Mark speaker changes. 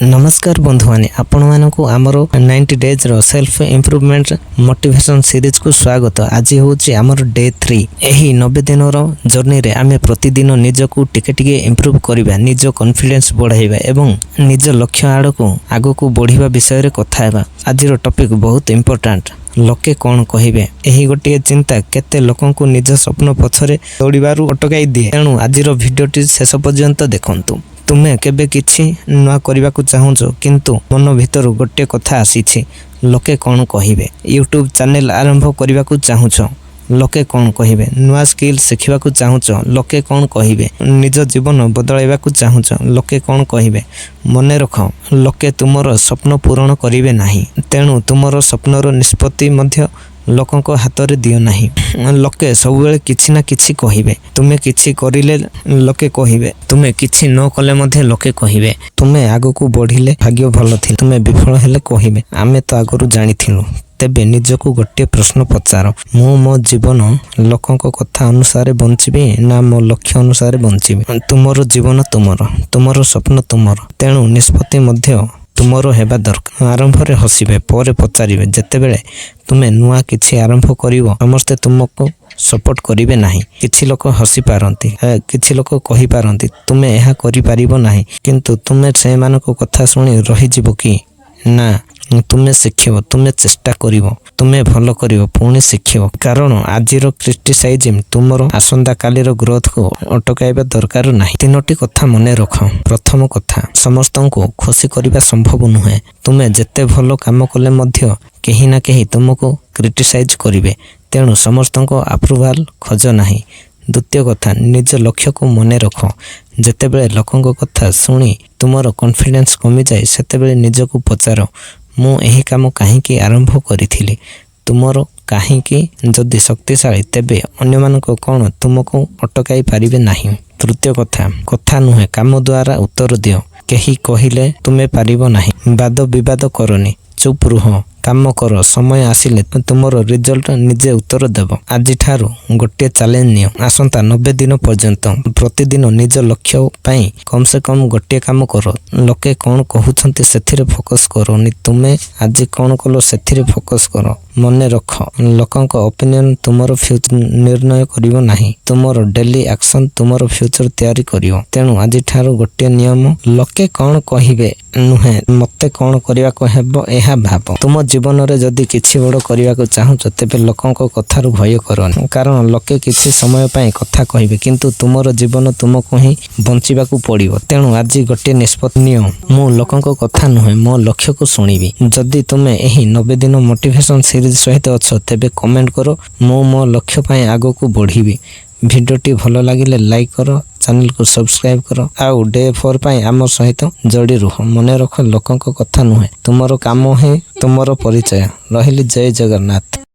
Speaker 1: ନମସ୍କାର ବନ୍ଧୁମାନେ, ଆପଣମାନଙ୍କୁ ଆମର 90 ଡେଜ୍ର ସେଲ୍ଫ ଇମ୍ପ୍ରୁଭମେଣ୍ଟ ମୋଟିଭେସନ୍ ସିରିଜକୁ ସ୍ୱାଗତ। ଆଜି ହେଉଛି ଆମର ଡେ 3। ଏହି 90 ଦିନର ଜର୍ଣ୍ଣିରେ ଆମେ ପ୍ରତିଦିନ ନିଜକୁ ଟିକେ ଟିକେ ଇମ୍ପ୍ରୁଭ୍ କରିବା, ନିଜ କନଫିଡେନ୍ସ ବଢ଼ାଇବା ଏବଂ ନିଜ ଲକ୍ଷ୍ୟ ଆଡ଼କୁ ଆଗକୁ ବଢ଼ିବା ବିଷୟରେ କଥା ହେବା। ଆଜିର ଟପିକ୍ ବହୁତ ଇମ୍ପୋର୍ଟାଣ୍ଟ। ଲୋକେ କ'ଣ କହିବେ? ଏହି ଗୋଟିଏ ଚିନ୍ତା କେତେ ଲୋକଙ୍କୁ ନିଜ ସ୍ୱପ୍ନ ପଛରେ ଦୌଡ଼ିବାରୁ ଅଟକାଇ ଦିଏ। ତେଣୁ ଆଜିର ଭିଡ଼ିଓଟି ଶେଷ ପର୍ଯ୍ୟନ୍ତ ଦେଖନ୍ତୁ। ତୁମେ କେବେ କିଛି ନୂଆ କରିବାକୁ ଚାହୁଁଛ, କିନ୍ତୁ ମନ ଭିତରୁ ଗୋଟିଏ କଥା ଆସିଛି, ଲୋକେ କ'ଣ କହିବେ? ୟୁଟ୍ୟୁବ୍ ଚ୍ୟାନେଲ୍ ଆରମ୍ଭ କରିବାକୁ ଚାହୁଁଛ, ଲୋକେ କ'ଣ କହିବେ? ନୂଆ ସ୍କିଲ୍ ଶିଖିବାକୁ ଚାହୁଁଛ, ଲୋକେ କ'ଣ କହିବେ? ନିଜ ଜୀବନ ବଦଳାଇବାକୁ ଚାହୁଁଛ, ଲୋକେ କ'ଣ କହିବେ? ମନେ ରଖ, ଲୋକେ ତୁମର ସ୍ୱପ୍ନ ପୂରଣ କରିବେ ନାହିଁ। ତେଣୁ ତୁମର ସ୍ୱପ୍ନର ନିଷ୍ପତ୍ତି ମଧ୍ୟ ଲୋକଙ୍କ ହାତରେ ଦିଅ ନାହିଁ। ଲୋକେ ସବୁବେଳେ କିଛି ନା କିଛି କହିବେ। ତୁମେ କିଛି କରିଲେ ଲୋକେ କହିବେ, ତୁମେ କିଛି ନ କଲେ ମଧ୍ୟ ଲୋକେ କହିବେ। ତୁମେ ଆଗକୁ ବଢ଼ିଲେ ଭାଗ୍ୟ ଭଲ ଥିଲା, ତୁମେ ବିଫଳ ହେଲେ କହିବେ, ଆମେ ତ ଆଗରୁ ଜାଣିଥିଲୁ। ତେବେ ନିଜକୁ ଗୋଟିଏ ପ୍ରଶ୍ନ ପଚାର, ମୁଁ ମୋ ଜୀବନ ଲୋକଙ୍କ କଥା ଅନୁସାରେ ବଞ୍ଚିବି ନା ମୋ ଲକ୍ଷ୍ୟ ଅନୁସାରେ ବଞ୍ଚିବି? ତୁମର ଜୀବନ ତୁମର, ତୁମର ସ୍ୱପ୍ନ ତୁମର, ତେଣୁ ନିଷ୍ପତ୍ତି ମଧ୍ୟ ତୁମର ହେବା ଦରକାର। ଆରମ୍ଭରେ ହସିବେ, ପରେ ପଚାରିବେ। ଯେତେବେଳେ ତୁମେ ନୂଆ କିଛି ଆରମ୍ଭ କରିବ, ସମସ୍ତେ ତୁମକୁ ସପୋର୍ଟ କରିବେ ନାହିଁ। କିଛି ଲୋକ ହସି ପାରନ୍ତି, କିଛି ଲୋକ କହିପାରନ୍ତି, ତୁମେ ଏହା କରିପାରିବ ନାହିଁ। କିନ୍ତୁ ତୁମେ ସେମାନଙ୍କ କଥା ଶୁଣି ରହିଯିବ କି? ନା, ତୁମେ ଶିଖିବ, ତୁମେ ଚେଷ୍ଟା କରିବ, ତୁମେ ଭଲ କରିବ, ପୁଣି ଶିଖିବ। କାରଣ ଆଜିର କ୍ରିଟିସାଇଜିମ୍ ତୁମର ଆସନ୍ତାକାଲିର ଗ୍ରୋଥକୁ ଅଟକାଇବା ଦରକାର ନାହିଁ। ତିନୋଟି କଥା ମନେ ରଖ। ପ୍ରଥମ କଥା, ସମସ୍ତଙ୍କୁ ଖୁସି କରିବା ସମ୍ଭବ ନୁହେଁ। ତୁମେ ଯେତେ ଭଲ କାମ କଲେ ମଧ୍ୟ କେହି ନା କେହି ତୁମକୁ କ୍ରିଟିସାଇଜ୍ କରିବେ। ତେଣୁ ସମସ୍ତଙ୍କ ଆପ୍ରୁଭାଲ ଖୋଜ ନାହିଁ। ଦ୍ୱିତୀୟ କଥା, ନିଜ ଲକ୍ଷ୍ୟକୁ ମନେ ରଖ। ଯେତେବେଳେ ଲୋକଙ୍କ କଥା ଶୁଣି ତୁମର କନଫିଡେନ୍ସ କମିଯାଏ, ସେତେବେଳେ ନିଜକୁ ପଚାର, ମୁଁ ଏହି କାମ କାହିଁକି ଆରମ୍ଭ କରିଥିଲି? ତୁମର କାହିଁକି ଯଦି ଶକ୍ତିଶାଳୀ, ତେବେ ଅନ୍ୟମାନଙ୍କ କ'ଣ ତୁମକୁ ଅଟକାଇ ପାରିବେ ନାହିଁ। ତୃତୀୟ କଥା, କଥା ନୁହେଁ, କାମ ଦ୍ୱାରା ଉତ୍ତର ଦିଅ। କେହି କହିଲେ ତୁମେ ପାରିବ ନାହିଁ, ବାଦ ବିବାଦ କରନି, ଚୁପ୍ ରୁହ, କାମ କର। ସମୟ ଆସିଲେ ତୁମର ରିଜଲ୍ଟ ନିଜେ ଉତ୍ତର ଦେବ। ଆଜିଠାରୁ ଗୋଟିଏ ଚ୍ୟାଲେଞ୍ଜ ନିଅ। ଆସନ୍ତା 90 ଦିନ ପର୍ଯ୍ୟନ୍ତ ପ୍ରତିଦିନ ନିଜ ଲକ୍ଷ୍ୟ ପାଇଁ କମ୍ ସେ କମ୍ ଗୋଟିଏ କାମ କର। ଲୋକେ କ'ଣ କହୁଛନ୍ତି ସେଥିରେ ଫୋକସ୍ କରନି, ତୁମେ ଆଜି କ'ଣ କଲ ସେଥିରେ ଫୋକସ୍ କର। ମନେ ରଖ, ଲୋକଙ୍କ ଓପିନିଅନ୍ ତୁମର ଫ୍ୟୁଚର ନିର୍ଣ୍ଣୟ କରିବ ନାହିଁ, ତୁମର ଡେଲି ଆକ୍ସନ୍ ତୁମର ଫ୍ୟୁଚର ତିଆରି କରିବ। ତେଣୁ ଆଜିଠାରୁ ଗୋଟିଏ ନିୟମ, ଲୋକେ କ'ଣ କହିବେ ନୁହେଁ, ମୋତେ କ'ଣ କରିବାକୁ ହେବ ଏହା ଭାବ। ତୁମ ଜୀବନରେ ଯଦି କିଛି ବଡ଼ କରିବାକୁ ଚାହୁଁଛ, ତେବେ ଲୋକଙ୍କ କଥାରୁ ଭୟ କରନି। କାରଣ ଲୋକେ କିଛି ସମୟ ପାଇଁ କଥା କହିବେ, କିନ୍ତୁ ତୁମର ଜୀବନ ତୁମକୁ ହିଁ ବଞ୍ଚିବାକୁ ପଡ଼ିବ। ତେଣୁ ଆଜି ଗୋଟିଏ ନିଷ୍ପତ୍ତି ନିଅ, ମୁଁ ଲୋକଙ୍କ କଥା ନୁହେଁ, ମୋ ଲକ୍ଷ୍ୟକୁ ଶୁଣିବି। ଯଦି ତୁମେ ଏହି 90 ଦିନ ମୋଟିଭେସନ୍ ସିରିଜ୍ ସହିତ ଅଛ, ତେବେ କମେଣ୍ଟ କର, ମୁଁ ମୋ ଲକ୍ଷ୍ୟ ପାଇଁ ଆଗକୁ ବଢ଼ିବି। ଭିଡ଼ିଓଟି ଭଲ ଲାଗିଲେ ଲାଇକ୍ କର, ଚ୍ୟାନେଲକୁ ସବସ୍କ୍ରାଇବ୍ କର ଆଉ ଡେ 4 ପାଇଁ ଆମ ସହିତ ଯୋଡ଼ି ରୁହ। ମନେ ରଖ, ଲୋକଙ୍କ କଥା ନୁହେଁ, ତୁମର କାମ ହିଁ ତୁମର ପରିଚୟ। ରହିଲି, ଜୟ ଜଗନ୍ନାଥ।